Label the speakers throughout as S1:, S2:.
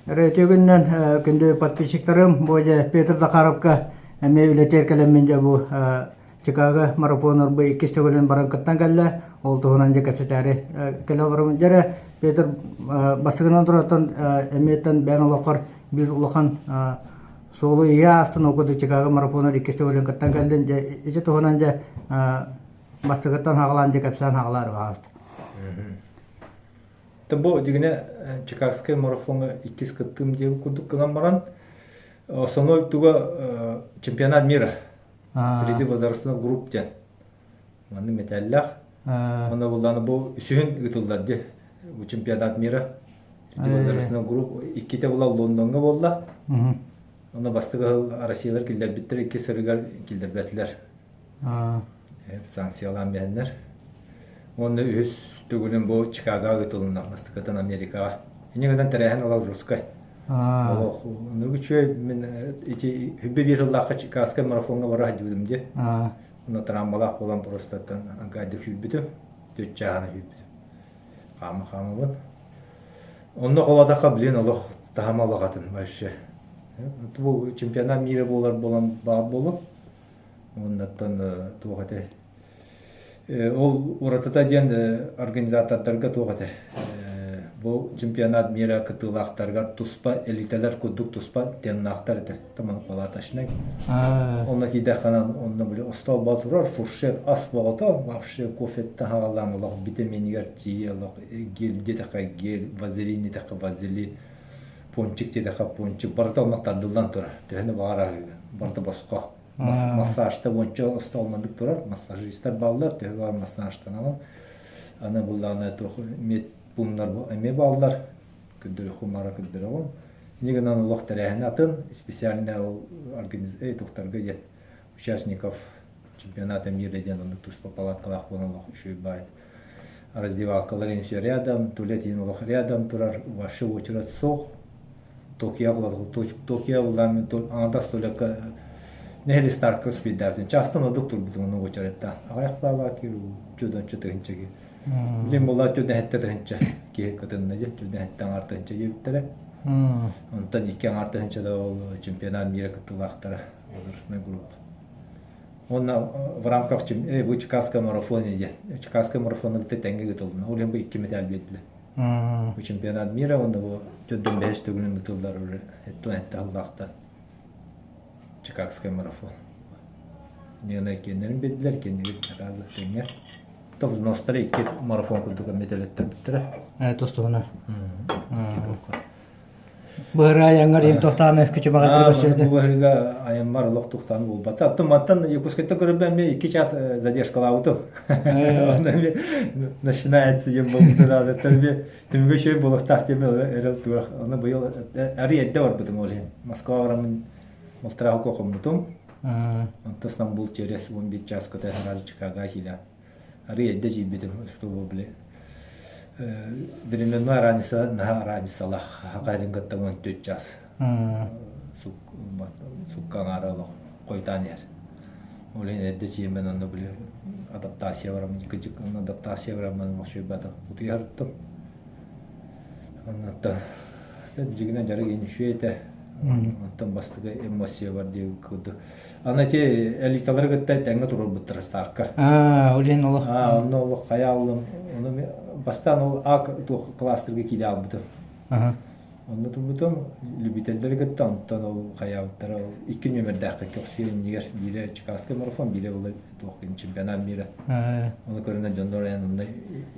S1: Үтүө күнүнэн күндү подписчиктарым, бу дьэ Петр Захаровка эмиэ үлэтигэр кэлэммин дьэ бу Чикаго марафонор бу иккис төгүлүн баран кыттан кэллэ. Ол туһунан дьэ кэпсэтээри кэлэ олоробун. Дьэ эрэ Петр бастакынан тураттан эмиэттэн бэйэн олоххор биир улахан суолу ийэ аастын ол курдук Чикаго марафонор иккис төгүлүн кыттан кэллин. Дьэ ити туһунан дьэ бастакыттан хаҕалаан дьэ кэпсээн хаҕалаары баҕаста.
S2: Бу дьиҥинэ Чикагскай марафоҥҥа иккис кыттыым диэбит курдук гынан баран, основной туга чемпионат мира среди возрастных групп диэн маннык мэтээллээх. Онно буллааны бу үсүһүн ыытыллар дии. Бу чемпионат мира среди возрастных групп иккитэ була Лондоҥҥа буолла. Онно бастакы сыл Россиялар киллэрбиттэр, икки сырыгар киллэрбэтилэр. Санкциялаан биһэннэр. Уонна үһүс төгүлүн бу Чикаго ыытылынна, бастакытын Америкаҕа. Инньэ гынан тэрээһин ала жесткай. Олох үчүгэй мин ити хүббэ биир сыллаахха Чикагскай марафоҥҥа бара сылдьыбытым дии. Онно трамвалаах буолан просто гайдык сүүрбүтүм. Түөрт чааһына сүүрбүтүм. Хаама хаамабын. Онно холоотоххо, блин, олох таһыма олох атын вообще. Бу чемпионат мира буолар буолан баар буолуо. Уоннаттан туох этэй? Ол уратыта диэн организатордарга туох этэ? Бу чемпионат мира кыттыылаахтарыгар туспа элиталар курдук туспа теннаахтар этэ. Таман палаточнай. Онно киирдэххинэ онно били остуолба турар, фуршет ас бөҕөтө, вообще кофеттан хааллаан олох витаминигэр тиийэ олох гель диэтэххэ гель, вазелин диэтэххэ вазелин, пончик диэтэххэ пончик барыта онно тардыллан турар. Төһөнү баҕар аһыыгын. Барыта босхо. Массажта уонча остуол маннык турар, массажистар бааллар, төһө баар массажтанаҕын. Аны буллаҕына туох медпуннар эмиэ бааллар, көрдөрүөххүн баара көрдөрөҕүн. Инньэ гынан олох тэрээһинэ атын, специально ол туохтарга диэн участников чемпионата мира диэн оннук туспа палаткалаах буолан олох үчүгэй баай. Раздевалкалар все рядом, туалет олох рядом турар, вообще очередь суох. Токио Токио буллаан аҥардас туалекка нэһили старка успейдаабытын частан ордук турбутум онно уочараттаан аҕыйах баабаа чудонча тыһынча киһи билин буоллаа түөрт сэттэ тыһынча киһи кытынна дьэ түөрт сэттэ аҥаар тыһынча диэбиттэрэ онтон икки аҥаар тыһынча да ол чемпионат мира кыттыылаахтара возрастной группа уонна в рамках бу Чикагская марафоне диэн Чикагская марафоны кытта тэҥҥэ ыытылынна ол иһин бу икки мэтээл биэрдилэр Бу чемпионат мира уонна бу төрдүн бэһис төгүлүн ытыллар уже эттэн эттэ Чикагскай марафон. Нена киэннэрин биэрдилэр, киэннэрин разы тэҥҥэ. То взностары икки марафон курдук эмиэ төлөттөрбүттэрэ.
S1: Тустуһуна. Быһыра айаҥҥар иһин тохтааны күчүмэҕэ көрсүөтэ.
S2: Быһырга айаммар олох тухтаан буолбата. Оттон мантан Якутскайтан көрөрбө эмиэ икки час задержкалаабытым. Онно эмиэ начинается диэн буолбутун эмиэ түмүгэ үчүгэй буолуохтаах диэн эрэл турар. Онно быйыл арый эрдэ барбытым ол иһин. Москва бараммын Малтарахука хоммутум. Онтон Стамбул через 11 час көтө сразу Чикаго киилэ. Арый эрдэ киирбитим, чтобы били временной разница наһаа разницалаах хакайрын кытта 14 час сукка аҥаара олох хойутаан иһэр. Ол иһин эрдэ чииммин онно били адаптация бараммын кыдьык онно адаптация бараммын мохсуйбатах утуйарыттым. Оннуттан дьигинэн дьарык иһин үчүгэй этэ. Онтон бастакы эмоция бар диэн курдук. Аны ити элиталары кытта тэҥҥэ турарбыттара старка.
S1: Аа, ол иһин олох.
S2: Аа, онно олох хайа аллым. Ону бастаан ол А туох кластерга киирэ албытым. Онно турбутум, любительдери кытта онтон ол хайаабыттара ол икки нүөмэрдээххэ көхсүө иннигэр биирэ Чикагскай марафон, биирэ ол туох чемпионат мира. Ону көрүнэн дьоннор эн онно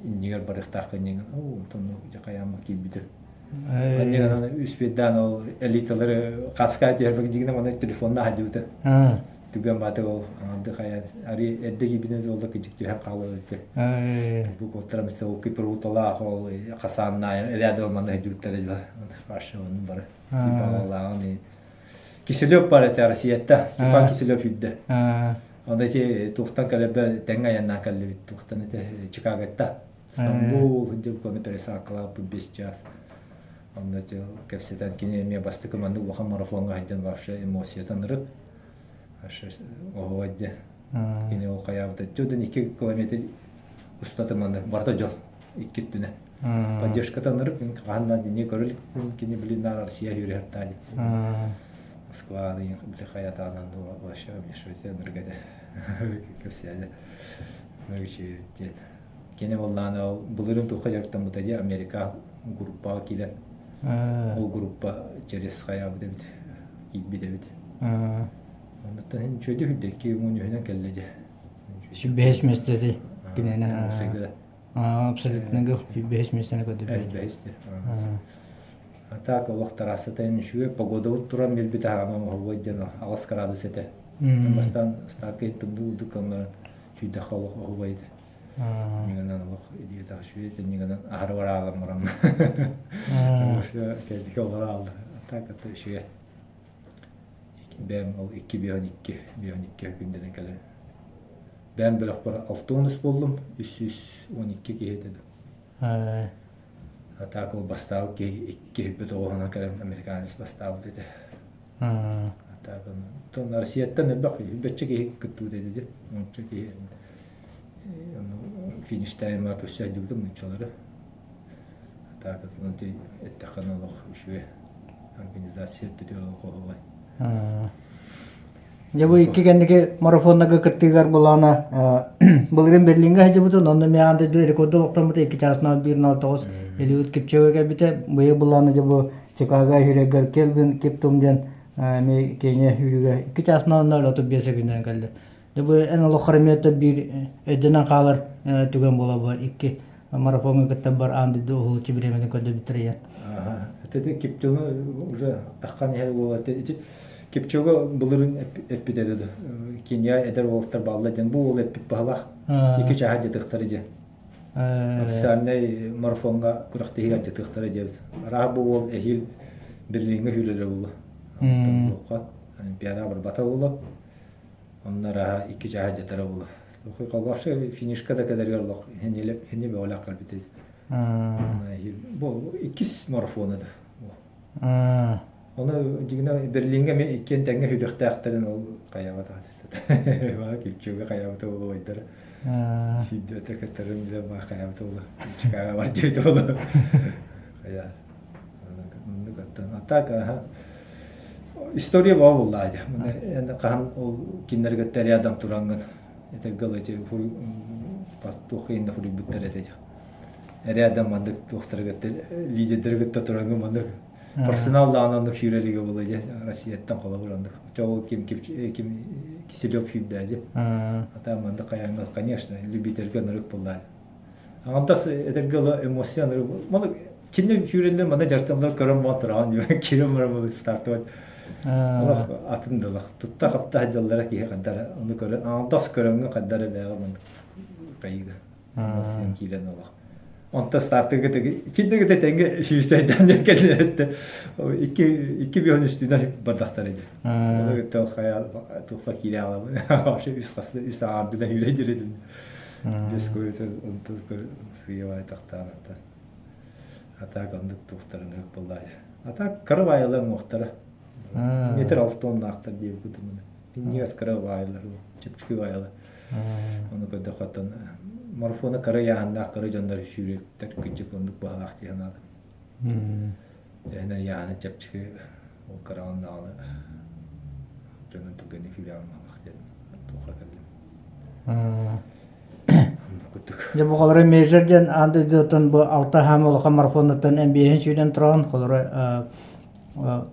S2: иннигэр барыахтааххын иннигэр оо онтон дьэ хайаан киирбитим. Анньыгынан үспүөйдээн ол элиталары хаска түһэрбэк дьигинэ маны телефонна хаадьыбыта. Түгэн бааты ол аңарды хайа ари эрдэ киирбитин ол да кыдьык түһэн хаалар эбит. Бу куоттара мисте ол кипруталаах ол хасааннаайын рядом маны хаадьыбыттара дьыла. Спрашиваю бары. Типа Киселев бар этэ Россиятта. Степан Киселев үрдэ. Онда ити туохтан кэлэрбэр тэҥҥэ айаннаан кэллибит. Туохтан этэ Чикаготта. Стамбул дьылкону пересадкалаабыт бес час. Онно кэпсэтэн кини эмиэ бастакы маннык улахан марафоҥҥа сылдьан вообще эмоциятын ырыт. Вообще оһуобай диэн. Кини ол хайаабыта төрдүн 2 километр устата маннык барыта дьол икки өттүнэ. Поддержката ынырык мин хаһан дини көрө иликпин кини блин наар Россия үөрэтэр дии. Москва били хайатаанан вообще Швеция ынырык этэ. Кэпсээнэ. Ынырык Кини буоллаҕына ол былырыын туохха дьарыктаммыта дии Америка группаҕа киирэн ол группа через хайаабыт эбит киирбит эбит. Оннуттан иһин үчүгэйдик үрдэ 2013-үнэн кэллэ дьэ.
S1: Бэһис миэстэти кинини абсолютно бэһис миэстэни көрдөрбүт.
S2: Бэһис дии. А так олох трассата үчүгэй погодабыт туран билбит аһаҕана оҥоһуллуой диэн 8 градус этэ. Бастаан старка тымныы курдук гыннаран сүүрдэххэ олох оһуобай этэ. Ньыгынан олох идиэтэх үчүгэй этэ ньыгынан аһары бараалан баран кэлдики олоро аалла. Так это үчүгэй. Бэйэм ол икки бион икки бион икки күндэнэн кэлэн бэйэм бөлөхпөр 6 үс буоллум 312 киһи этэ А так ол бастаабыт киһи икки бүт оҕуһунан кэлэн американец бастаабыт этэ. А так оттон Россияттан элбэх бөччө киһи кыттыбыт этэ дии. Онча киһи фиништайма көрсө сылдьыбытым нууччалары. А так эттэххинэ олох үчүгэй организация өттүтүгэр олох оһуобай.
S1: Дьэ бу икки кэнники марафоннарга кыттыыгар былаана былырыын Берлиҥҥэ сылдьыбытын, онно миэхэ дойду рекорда олохтоммута 2 чаас 01.09 Элиуд Кипчоге кэлбитэ. Быйыл былаана дьэ бу Чикаго сүүрэргэр Келвин Киптум диэн эмиэ Кения сүүрүүгэ 2 чаас 00.35 күнүнэн кэллэ. Дьэ бу эн олоххор эмиэ биир өйдөнөн хаалар түгэн буола бу икки марафоҥҥа кытта бар аан дойду уһулуччу бириэмэтин көрдөрбүттэр ийэ.
S2: Это Киптуму уже таххан иһэр буола ити Кипчога былырын эппит этэ да Кения эдэр уолаттар баалла диэн бу уол эппит баһылаах икки чааһа дьатыахтара диэн официальнай марафоҥҥа күрэхтэһиигэ дьатыахтара диэбит арааһа бу уол эһиил Берлиҥҥэ сүүрэрэ буолуо Олимпиадаҕа барбата буолуо онно арааһа икки чааһа дьатара буолуо вообще финишка да кэлэригэр олох хини бөҕөлөөх кэлбит бу иккис марафона да Ону дьиҥинэ Берлиҥҥэ эмиэ иккиэн тэҥҥэ сүүрүөхтээхтэрин ол хайаабата Кипчуга хайаабыта буолуойдара. Сүүрдүөтэ кыттарын билэ баа хайаабыта буолуо. Чикаго бар диэбитэ буолуо. Хайа. Оннук оттон. А так аха история баа буоллаа дьэ. Маны хаһан ол кинилэргэ рядом тураҥҥын этэргэ дылы эти туох иһин да фуруйбуттар этэ рядом маннык туохтары кытта лидердери кытта тураҥҥын маннык Профессионал даҕаны оннук сүүрэлигэ буолуо дьэ Россияттан холобур оннук. Чоҕул ким ким ким Киселев сүүрдээ дьэ. Ата маннык хайаҥҥа конечно любительгэ ынырык буоллаа. Аҥардас этэргэ ыла эмоция ынырык. Маны кинилэр сүүрэллэр манна дьарыктаналлар көрөн буолан тураҕын дии кирэн баран буолу стартовать. Олох атын дылах. Тутта хапта сылдьаллара киһи хандар ону көрөн аҥардас көрөҥҥө хандар эбээҕи маннык хайыыга. Эмоциям киирэн олох. Онто стартыга киндиги тэҥҥэ сүүсэйдээн кэллэрэтте икки икки биһон үстүнэ бардахтар ди. Оны кытта хайа тухта киирэ алабын. Вообще үс хасты үс аардына үлэ диридим. Бес көйөтө онту сыйабай тахтаанатта. Атак ондук тухтарын өк боллай. Атак кыра байлар муохтара. Метр алты тоннаахтар диэбит кутумуна. Минньигэс кыра баайлар, чэпчэки баайлар. Ону көрдөххө оттон марафона кыра ыйааһыннаах кыра дьоннор сүүрүктэр кырдьык оннук баһылаах дии санаатым. Тэһинэ ыйааһына чэпчэки ол кыраҕын даҕаны дьонун түргэнник сүүрэҕин баһылаах диэн туохха кэллим.
S1: Дьэ бу холоро мейджор диэн аан дойдуттан бу алта хаам улахан марафонуттан эн сүүрэн тураҕын холоро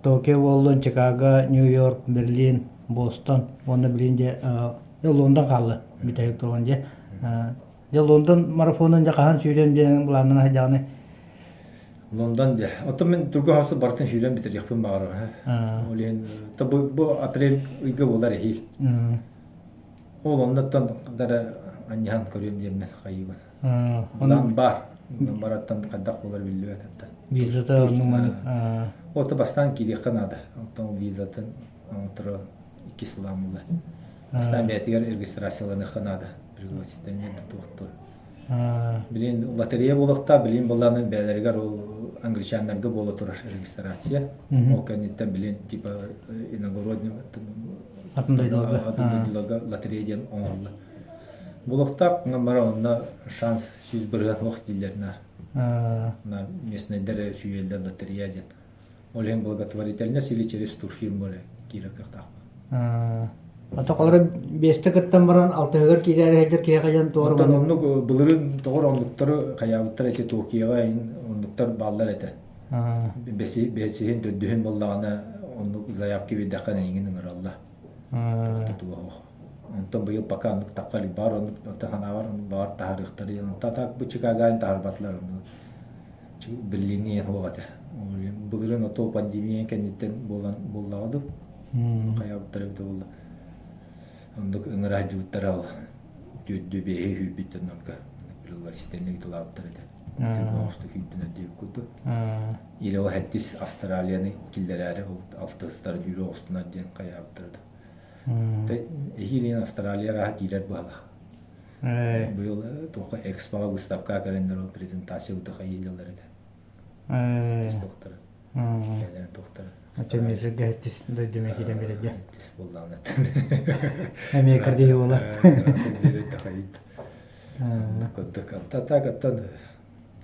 S1: Токио буоллун, Чикаго, Нью-Йорк, Берлин, Бостон уонна билин дьэ Лондон хаалла бүтэһик туругун дьэ. Дьэ Лондон марафонун дьэ хаһан сүүрэн диэн былааннана сылдьаҕыный?
S2: Лондон дьэ. Оттон мин тургу хосу барытын сүүрэн бүтэриэхпин баҕарабын. Ол иһин бу, бу апрель ыйга буолар эһиил. Ол оннуттан дара анньыһан көрүөм диэммин хайыыбын. Онон баар. Бараттан хайдах буолар биллибэт аттан.
S1: Визата оннук
S2: Ото бастаан киириэххэ наада. Оттон визатын оҥотторо икки сылаан буолла. Бастаан бэйэтигэр регистрацияланыахха наада. Пригласительный туохтур. Билин лотерея буолуохтаах, билин буоллааны бэйэлэригэр ол англичаннарга буола турар регистрация. Ол кэнниттэн билин типа иногородний
S1: атын дойдуларга
S2: лотерея диэн оҥоһуллар. Буолуохтаах, бара онно шанс 100% суох дииллэр наар. На местнайдар сүүйэллэр лотерея диэн. Ол иһин благотворительность или через турфирму эрэ киирэр кыахтаахпын.
S1: Отоколоро биэстэ кыттан баран алтыһыгар киирээри сылдьар киһиэхэ дьон туора
S2: Оттон оннук былырыын тоҕор оннуктары хайаабыттар эти Токиоҕа оннуктар бааллар этэ. Бэсиһин, төрдүһүн буоллаҕына оннук заявка биэрдэххэ эйигин ыҥыраллар. Туох. Онтон быйыл пока оннук тахха баар оннук санаабар баар таһаарыахтар диэн. Онтон так бу Чикагоны таһаарбатылар оннук. Берлиҥҥэ суох этэ. Былырыын ото пандемия кэнниттэн буолан буоллаҕа дуу. Хайаабыттар эбитэ буолла. Оннук ыҥыра сылдьыбыттара ол. Түөрдүү биэһи сүүрбүт дьоннорго пригласительный ыытылаабыттар этэ. Оҕустук сүүрдүнэр диэбит курдук. Или ол хэттис Австралияны киллэрээри ол алтыһыстарын үүрэ оҕустунар диэн хайаабыттар этэ. Эһиилин Австралия арааһа киирэр быһалаах. Быйыл туохха экспоҕа выставка кэлэннэр ол презентация утаха иилэлэр этэ. Туохтара. Кэлэн туохтара.
S1: Ача хэттис дойдума киирэн билэргэ.
S2: Хэттис буоллаҕына.
S1: Эмиэ кардии буолар.
S2: Курдук. Так оттон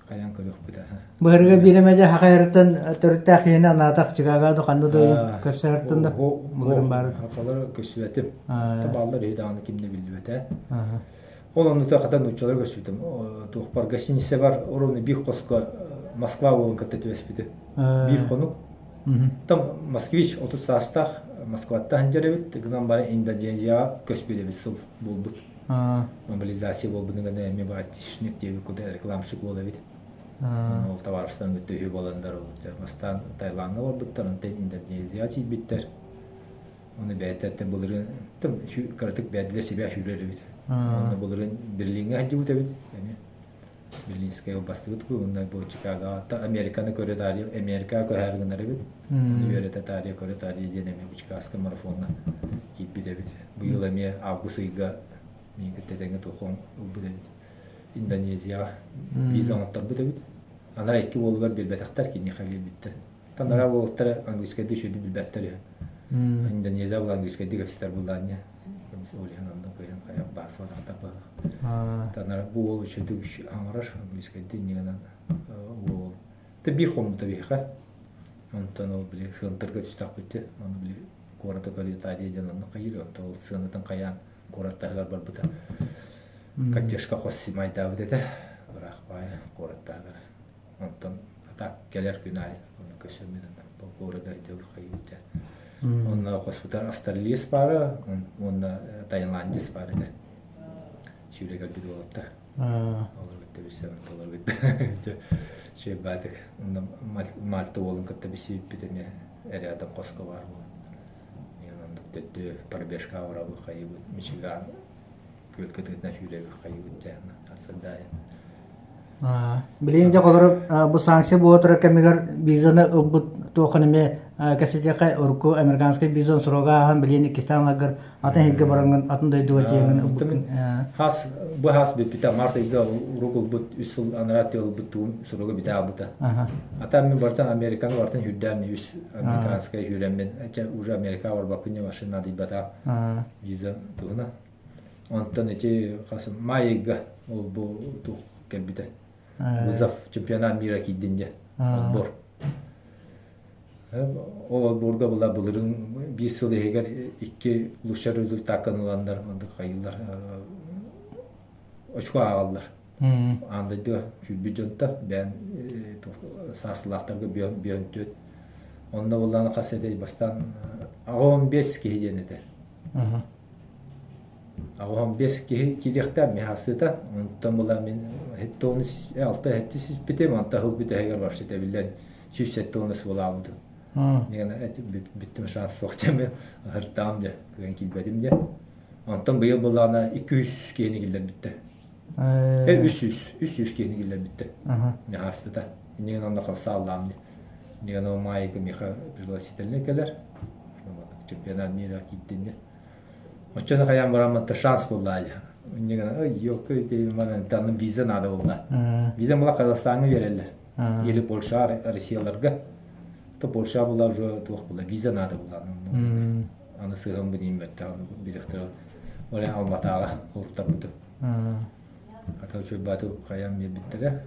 S2: хайан көрүөхпүт
S1: Быһырга биирэмэдьэ хахайарыттан төрүттээх иһини анаатах Чикаго ханна да көрсөһөртөн да былырын баары.
S2: Хахалар көссүбэтим. Бааллар үһү даҕаны кимне биллибэтэ. Ол оннута хата нууччалар көссүбүтүм. Туохпар гостиница бар ровно биир хоско Москва уолун кытта түбэспитим. Биир хонук. Там москвич 30 саастаах Москваттан сылдьар эбит. Гынан баран Индонезияҕа көспүт эбит сыл буолбут. Мобилизация буолбутун гына эмиэ бу айтишник диэбит куда рекламщик буола эбит. Ол табаарыстарын кытта үһү буоланнар бастаан Таилаҥҥа барбыттар, онтон Индонезияҕа тиийбиттэр. Оны бэйэтэ былырыын кыратык бэйдилэ себя сүүрэр эбит. Онно былырыын Берлиҥҥэ сылдьыбыт эбит. Эмиэ Берлинская бастыбыт уонна бу Чикагоҕа Американы көрө таарыйа Америкаҕа көһөөр гынар эбит. Оны үөрэтэ таарыйа көрө таарыйа диэн эмиэ бу Чикагскай марафонна киирбит эбит. Быйыл эмиэ август ыйга миин кытта тэҥҥэ тухон ылбыт эбит. Индонезияҕа виза оҥотторбут эбит. Анараа икки уолугар биэрбэтэхтэр, киниэхэ биэрбиттэр. Анараа уолаттара английскайдыы үчүгэйдик билбэттэр үһү. Индонезия был английскайдыы кэпсэтэр буллаанньа. Ол иһин онно кыайан хайа баасылаахтар быһалаах. Танара бу уол үчүгэйдик аҥарар английскайдыы иннигинэн уол. Тэ биир хоммута биһиэхэ. Онтон ол били сыантарга түстэхпит Ону били куората көрүү Италия диэн онно хайыыр, онтон ол сыанатын хайаан куорат таһыгар барбыта. Катешка хос симайдаабыт этэ. Ыраах баайа куорат таһыгар. Онтон атак кэлэр күн аайы онно көсөммүн города дьыл хайыыта. Онно хоспутар Австралиец баара, уонна Таиландец баар этэ. Сүүрэ кэлбит уолаттар. Олор кытта билсэ, олор кытта чөйбаатык. Онно Мальта уолун кытта билсибиппит эмиэ рядом хоско баар буолан. Оннук төттү пробежка барабы хайыбыт Мичиган күөл кытыытынан сүүрэбит хайыбыт дьэ асырдаайын.
S1: Билигин дьэ холорук бу санкция буола турар кэмигэр визаны ылбыт туоххан эмиэ кэпсэтиэххэ урукку американскай визаны срога ааһан билигин иккистээн ыларгар атын сиргэ бараҥҥын атын дойдуга тиийэҥҥин ылбыккын
S2: Хас бу хас бүппүтэ март ыйга урук ылбыт үс сыл анараа ылбыт тугум срога бүтэ аалбыта. Ата мен бартан Американы бартан хүрдээн үс американскай хүрэммин уже Америка барбаппын не машина надыйбата виза туһуна. Онтон ити хас май ыйга ол бу тух кэлбитэ. Вызов чемпионат мира киирдин диэн отбор. Ол отборга была былырын биир сыл иһигэр икки лучший результакка ыланнар оннук хайыылар очко ааҕаллар. Аан дойдуга сүүрбүт дьонтон бэйэн сааслаахтарга бүөн түөрт. Онно буллааны хас этэй бастаан 85 киһи диэн этэ. 85 киһи киириэхтээх миһассыта. Онтон була мин алта сэттэ сиспитим, онтон сыл бүтэһигэр вообще тэбиллэн 170 буолаабытым. Бүттүм шанс суох дьэ ыһыртаҕым дьэ, кыайан киирбэтим дьэ. Онтон быйыл буллаҕына 200 киһини киллэрбиттэр. 300, 300 киһини киллэрбиттэр. Миһаастыта. Иннигин онно хапсааллаам дии. Иннигин ол маайга миэхэ пригласительный кэлэр. Чемпионат мира киирдин дьэ. Оччону хайаан бараммын шанс булла Инньэ гынан, ой, елка, манан виза надо булла. Виза була Казахстаҥҥа биэрэллэр. Или Польша, Россияларга. То Польша була уже туох була, виза надо була. Аны сыһым биним бэттэҕин билэхтэр. Оля Алматаҕа уруттарбытым. Ата учуйбаты хайаан биэрбиттэрэ.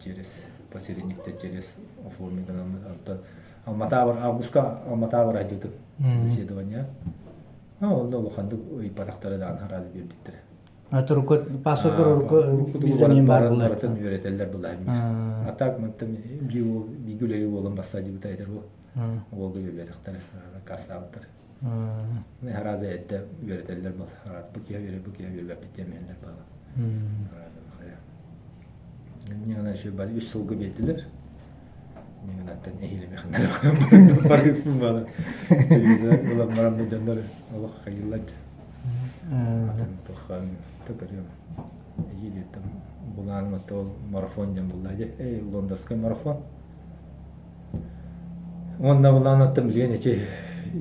S2: Через посередниктер через оформить гынаммыт. Онтон Алматаабар августка Алматаабар айдыбытым собеседование. Онно улаханнык ыйпатахтара даҕаны араас биэрбиттэрэ.
S1: Турку паспоргар урукку визанин баар булар.
S2: Барытын үөрэтэллэр былаһын. А так мантан биир уол бииргэ үлэлиир уолум бассаадьыбыта эдэр уол. Уолга биэрбэтэхтэрэ, кассаабыттар. Арааза эрдэ үөрэтэллэр был. Бу киһи үөрэ, бу киһи үөрбэппит диэн миһэллэр баала. Ньыгына үс үс сылга биэрдилэр. Ньыгынаттан эһиилэмэхиннэр барыыппын баала. Телевизор ылан баран бу дьоннор олох хайыллар. Атын туххан көрүөм. Эһиилиттэн булааным ол марафон диэн булла дии. Эй, лондонскай марафон. Уонна былаан оттон билигин ити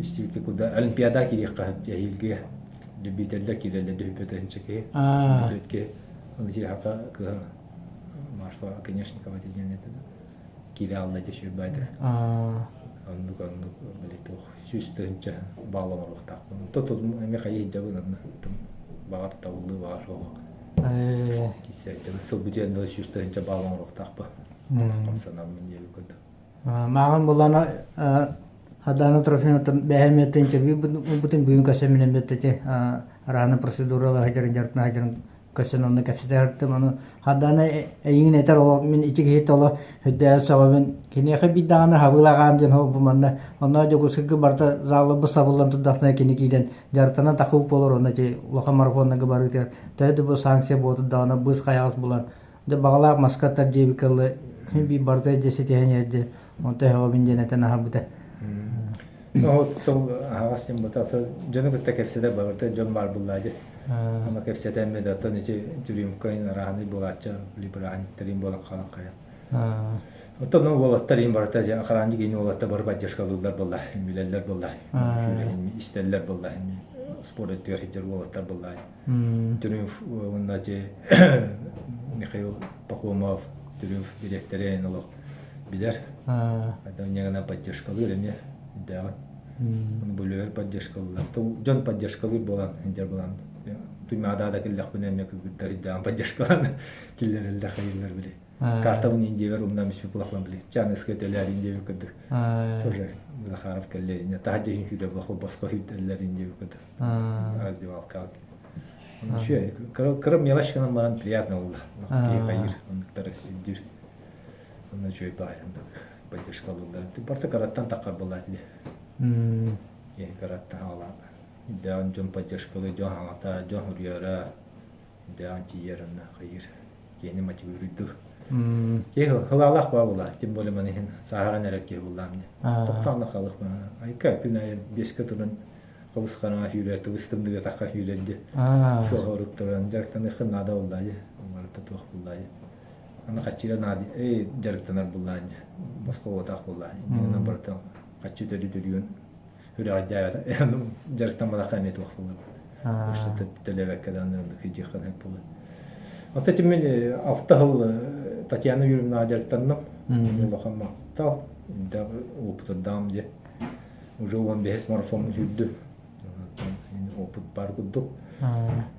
S2: истибиккэ куда Олимпиада киириэххэ сөп эһиилги любителлэр киирэллэр дөһүппэтэ киһи киһи оны сиэхэ кыһа Марфа Оконешникова диэн этэ киирэ алла дьэ сүрбайда оннук оннук били туох 100 000 балл оҥоруохтаахпын то тутум эмиэ хайыы сылдьабын онно баҕар табыллыы баҕар суох сыл бүтүөн дылы 100 000 балл оҥоруохтаахпын хамсанаммын диэби курдук.
S1: Мааҕын булана Хадаана Трофимовтан бэһэ мүөттэ интервью ылбытын бүгүн көрсөн билэн бүттэ араана процедуралар сылдьарын дьарыктана сылдьарын көрсөн онно кэпсэтэ сырыттым. Ону Хадаана эйигин этэр олох мин ити киһи олох үрдээҕи сөҕөбүн. Киниэхэ биир даҕаны хабыылаҕаан диэн бу манна онно Дьокуускайга барыта заалларбыт сабыллан турдахтына кини киирэн дьарыктанан тахыбыт буолар онно ити улахан марафоннарга барыытыгар төһө да бу санкция буолбут даҕаны быыс хайаҕас булан Дьэ баҕалаах маска аттар диэбиккэ дылы биир барыта дьэ ситиһэн иһэрдэ онто эһэҕэбин диэн этэн аһарбыта.
S2: Ол аһаҕас диэн бута дьону кытта кэпсэтэр барыта дьон баар буллаа дии. Ама кэпсэтэн медаттан ити тюрюмкайын араһаны буолааччы бырааһынньыктарын буолан хаалан хайа. Оттон уолаттар им барыта дьэ охранник ини уолаттар бары поддержкалыыллар буолла, билэллэр буолла, истэллэр буолла, спорт өттүгэр сылдьар уолаттар буолла. Триумф уонна ити Михаил Пахомов Триумф дириэктэрэ олох билэр. Это поддержкалыыр эмиэ дэҕин. Оны бүлүөр поддержкалыылар. Дьон поддержкалыыр буолан индер булан туймаада да киллэхпинэ эмиэ кыргыттар иддэҕин поддержкалаан киллэрэллэр хайыылар били. Картабын индиевер умнам испипулахпын били. Чаныска төлөөр индиевер кырдык. Тоже Захаров кэллэ таһа дьиһин сүүрэ булах босхо сүүрдэллэр индиевер кырдык. Раздевалка. Үчүгэй. Кыра мелочь гынан баран приятно буолла. Киһи хайыыр, оннуктары ирдиир. Онно үчүгэй баайан поддержкалыыллар. Барыта кыраттан таххар буолла ити. Киһи кыраттан хаалаан. Дээн дьон поддержкалыы, дьон хаҥата, дьон хуруйара, дээн тиийэр онно хайыыр. Киһини мотивируйдур. Киһи хылаалаах баа була, тем более маны иһин сааһыран эрэр киһи буллаам дии. Тохтоон халых айка күн айы беске туран хабыс-хараҥа сүүрэр, тыбыс-тымныыга тахха сүүрэр дии. Суоһа туран дьарыктаныаххын наада буоллаа дии. Барыта туох буоллаа дии. Аны хаччыга наада эй дьарыктанар буоллаа дии. Босхо буотах буоллаа. Иннинэн барыта хаччы төлүү-төлүүн үрэҕэйдээбэтэ. Дьарыктамматахха эмиэ туох буолар. Ушта төлөөбөккө даҕаны оннук дьиэххэ сөп буолар. Оттон ити мин алта сыл Татьяна Юрьевнаҕа дьарыктанным. Улахан махтал. Опытырдаҕым дии. Уже 15 марафоҥҥа сүүрдүм. Опыт баар курдук.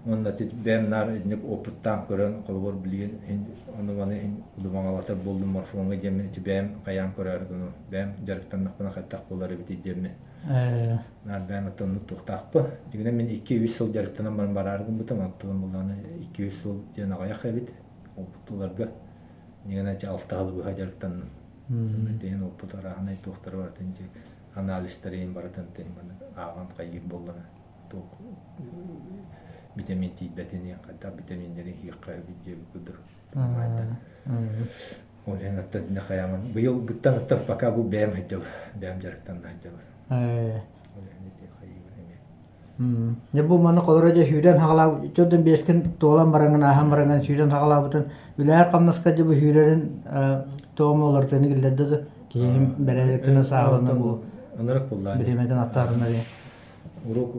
S2: Уонна бэйэм наар инник опыттаан көрөн, холобур билигин ону маны удумаҥалатар буоллум марафоҥҥа диэммин ити бэйэм хайаан көрөөрү гыну бэйэм дьарыктаннахпына хайдах буолар эбитий диэммин наар бэйэм оттон оннук туохтаахпын. Дьиҥинэн мин 2-3 сыл дьарыктанан баран бараары гыммытым, оттон буллаҕына 2-3 сыл диэн аҕыйах эбит опыт ыларга. Дьиҥинэн алта сылы быһа дьарыктанным. Тиһин оппут арааһынай туохтары барытын дьи анализтарын барытын тиһин маннык ааҕан хайыыр буоллана туох витамин тиийбэтин хайдах витаминнэрин иһиэххэ эбит диэбит курдук ол иһин оттон итиннэ хайааман быйылгыттан оттон пока бу бэйэм сылдьабын бэйэм дьарыктанна сылдьабын ол иһин ити хайыыбын эмиэ.
S1: Дьэ бу маны холоро дьэ сүүрэн хаҕалаа чордон биэскин туолан бараҥын ааһан бараҥын сүүрэн хаҕалаабытын үлээр хамнаска дьэ бу сүүрэрин тоҕо олортыны киллэрдэ да киһим бэрээдэктэнэ сааҕылана бу
S2: ынырык буллаа
S1: бириэмэтин аттаарына диэн
S2: уруок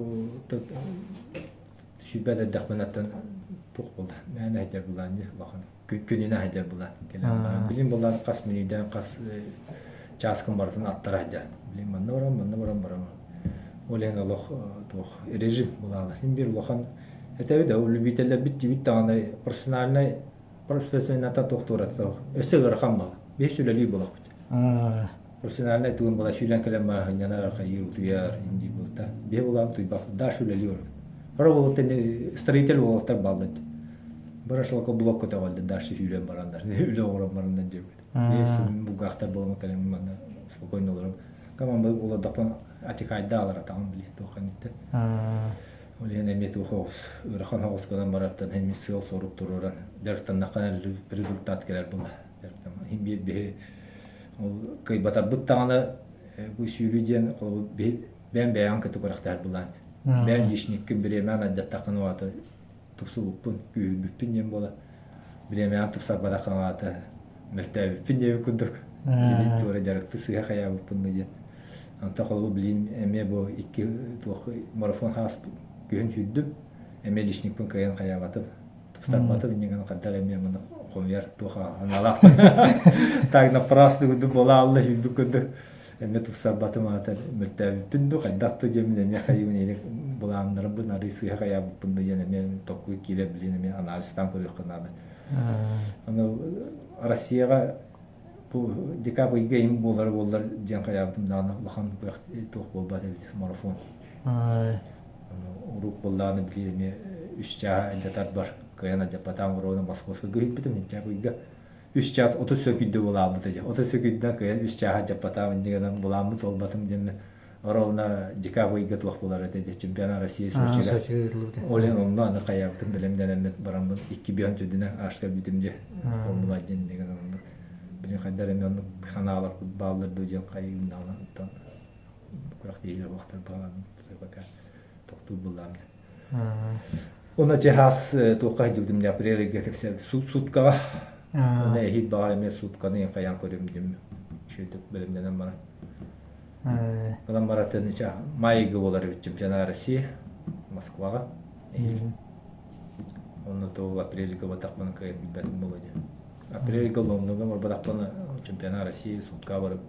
S2: сүүрбэт эрдэхпинэ аттан туох буолла мээнэ сылдьар булаан дьэ улахан күнүнэ сылдьар булаан кэлэн баран билим булаан хас мүнүүдээн хас чааскын барытын аттара сылдьар билим манна баран манна баран баран ол иһин олох туох режим булаалар син биир улахан этэбит да любителлэрбит тибит даҕаны профессиональнай. Профессиональната туохтуурата өссө ыарахан буолар. Биһи үлэлии буолабыт. Профессиональнай тугун була сүүрэн кэлэн бара сынньанар, хайыыр, утуйар, инди буолта. Биһи булаан утуйбаппыт, дальше үлэлии барабыт. Бара буолуттан строитель буолуохтар бааллар. Бара шелко блок көтөҕөллөр, дальше сүүрэн бараннар, үлэ оҥорон бараннар диэбит. Биэс булгаахтар буолан кэлэн манна спокойно олором. Команда олордохпун атикайда алар атаҕым били туохха инниттэн. Ол иһин эмиэ туох оҕус ыарахан оҕус гынан бараттан эмиэ сыал-сорук туруоран дьарыктаннахха результат кэлэр буолла. Иһин биир биһи ол кыайбатарбыт даҕаны бу сүүрүү диэн холобур биһи бэйэм бэйэҕин кытта күрэхтэһэр былаан. Бэйэм личниккин бириэмэҕин алдьаттаххына аата тупсубуппун, күүһүрбүппүн диэн буола. Бириэмэҕин тупсарбатаххына аата мөлтөөбүппүн диэбит курдук. Или туора дьарыкты сыыһа хайаабыппын да диэн. Онтон холобур билигин эмиэ бу икки туох марафон хаас күһүн сүүрдүм. Эмиэ личникпин кыайан хайаабатым. Тупсарбатым инньэ гынан хайдах эмиэ маны хомуйар туох аналаах. Так напрасно курдук буола алла сүүрбүт курдук эмиэ тупсарбатым аата мөлтөөбүппүн дуу хайдах да дьиэмин эмиэ хайыбын или былааннарбын арый сыыһа хайаабыппын да диэн эмиэ толкуй киирэр билин эмиэ анализтаан көрүөххэ наада. Аны Россияҕа бу декабрь ыйга им буолара буоллар диэн хайаабытым даҕаны улахан туох буолбат эбит марафон. Урук буоллаҕына били эмиэ үс чааһа алдьатарбар кыайан алдьаппатаҕым оруона Московскайга көһүппүтүм сентябрьга үс чаас 30 сөкүүндэ булааммыта дьэ 30 сөкүүндэ кыайан үс чааһа алдьаппатаҕым инньэ гынан булааммыт буолбатым диэн ровно декабрь ыйга туох буолар этэ дьэ чемпионат России Сочига ол иһин онно аны хайаабытым бэлэмнэнэммит бараммын икки биһан төрдүнэн ааска бүтүм дьэ формула диэн инньэ гынан оннук билин хайдар эмиэ оннук ханаалар бааллар дуу диэн хайыыбын даҕаны күрэхтэһиилэр уохтар баҕаларын пока тохтуур былаам Уонна чаһаас туохха сылдьыбытым дии апрель ыйга кэпсээбит суткаҕа уонна эһиил баҕар эмиэ сутканы хайаан көрүм диэн үчүгэйдик бэлэмнэнэн баран Ылан баратын май ыйга буолар эбит чемпионат России Москваҕа эһиил онно туол апрельга батахпына кыайан билбэтим буолуо диэн апрельга Лондоҥҥа барбатахпына чемпионат России сутка барып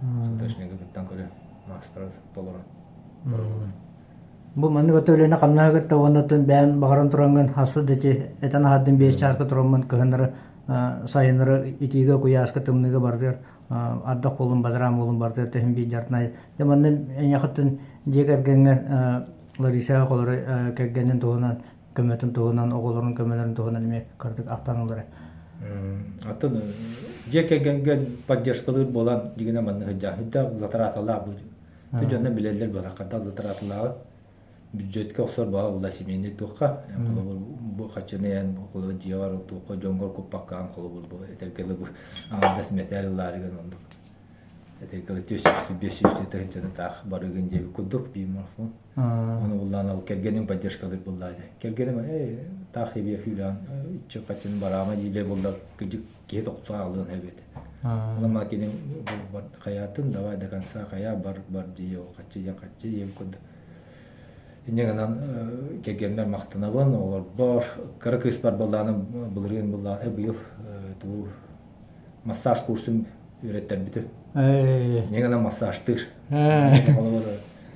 S2: Суточныйга кыттан көрө маастара толорон.
S1: Бу маннык өтө үлэни хамнаһы кытта уонна бэйэн баҕаран тураҥҥын хассы да ити этэн аһардым биэс чааска тураммын кыһыннары сайыннары итиигэ куйааска тымныыга бардыар ардах буолун бадараан буолун бардыар төһүн биир дьартынай дьэ манна эйиэхэттэн дьиэ кэргэҥҥэр Ларисаҕа холоро кэргэнин туһунан көмөтүн туһунан, оҕолорун көмөлөрүн туһунан эмиэ кырдык ахтан ылара.
S2: Атын дьиэ кэргэҥҥэ поддержкалыыр буолан дьигинэ манна сылдьаахыйда затраталаах бу дьонно билэллэр буолар затраталааҕы бюджетка охсор баҕа була семейный туохха холобур бу хаччыны эн холобур дьиэҕэр туохха дьоҥҥор куппаккаан холобур бу этэргэ бу аҥардас мэтээл ылаарыгын оннук этэргэ 405 тыһыынчаны таах барыгын диэбит курдук биир марафон Ону буллаан ол кэргэним поддержкалыыр буллаа дии. Кэргэним ээ таах хибиэ фүүрээн иччи хаччын бараама диилэр булла кыдьык киһи тохтоо алыан эбит. Онон кини хайаатын давай до конца хайаа бар бар дии ол хаччы диэн хаччы диэн курдук. Инньэ гынан кэргэммэр махтанабын, олорбор кыра кыыспар быллааным былырыын быллаа быйыл тугу массаж курсун үөрэттэрбитим. Инньэ гынан массажтыыр.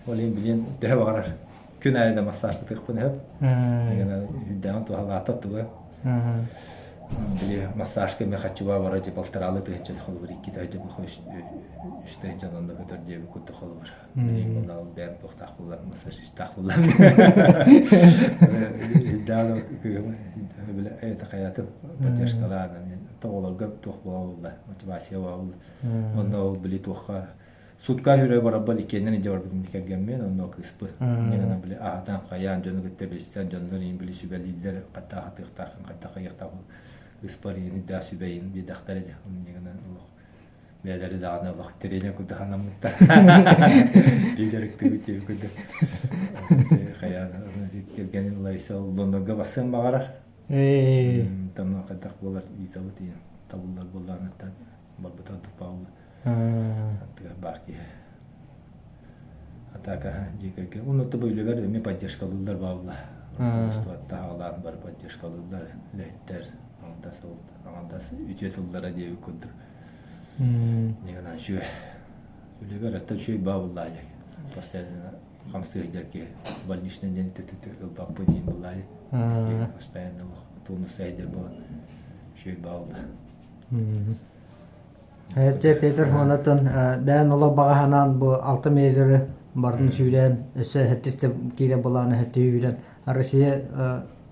S2: Ол иһин билин төһө баҕарар күн аайы да массажтатыахпын сөп. Үрдээҕин туһалаата туга. Били массажка эмиэ хаччыба бара дьэ полторалы тыһынча холобур икки тыһынча үс тыһынча онно көтөр диэбит курдук холобур. Билин буолла ол бэйэм туохтаах буллар массажистаах буллар. Үрдээҕин кыыһым били это хайатын поддержкалаан тоҕолорго туох буола мотивация буола Онно ол били туохха Сутка үрэ барарбар иккиэннэн илдьэ барбытым кэргэммин, онно кыыспын. Инньэ били аһатан хайаан дьону кытта билсэн, дьоннор иин били сүбэлииллэр, хатта аһатыахтааххын, хатта хайыахтааххын ыспар иин үрдээх сүбэйин биэрдэхтэрэ дьэ. Инньэ гынан олох бэйэлэри даҕаны олох тренер курдук анаммыттар. Биир дьарыктыыбыт диэбит курдук. Хайаан кэргэним Лариса Лондонга барсыан баҕарар. Там хайдах буолар визабыт иин табыллар буоллаҕына барбыта Павла Аттыгар баар киһи. Атака дьиэ кэргэн. Уонна тобо үлэбэр эмиэ поддержкалыыллар баалла. Руководствоттан аҕалаан бары поддержкалыыллар үлэһиттэр. Аҥардас ол аҥардас үтүө тыллара диэбит курдук. Нигана үчүгэй. Үлэбэр аттан үчүгэй баабыллаа дьэ. Постоянно хамсыы сылдьар киһи. Больничный диэн ылбаппын диэн буллаа дьэ. Постоянно тонус сылдьар буолан. Үчүгэй баалла.
S1: Дьэ, Петр онотон бэйэн олох баҕа санаан бу алта мейзеры барын сүүрэн, өссө сэттистэ киирэ былааны сэттиһи үүрэн Россия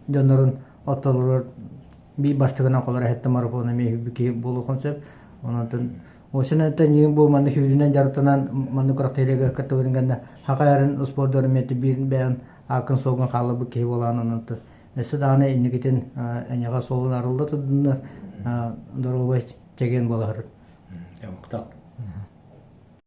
S1: дьоннорун оттолорор биир бастыгынан холор эһэтте марафон эмиэ үһү киһи буолуохун сөп. Онон осенаттан иин бу маннык сүүрүүнэн дьарыктанан маннык күрэхтэһиилэргэ кыттыбытын кэннэ хакайарын спордарын эмиэ биир бэйэн ааккын суолгун хаалларбыт киһи буолаан онон өссө даҕаны инникитин эйиэхэ суолун арылла турдуннар доруобай чэгиэн буолаһырыт.
S2: Махтал.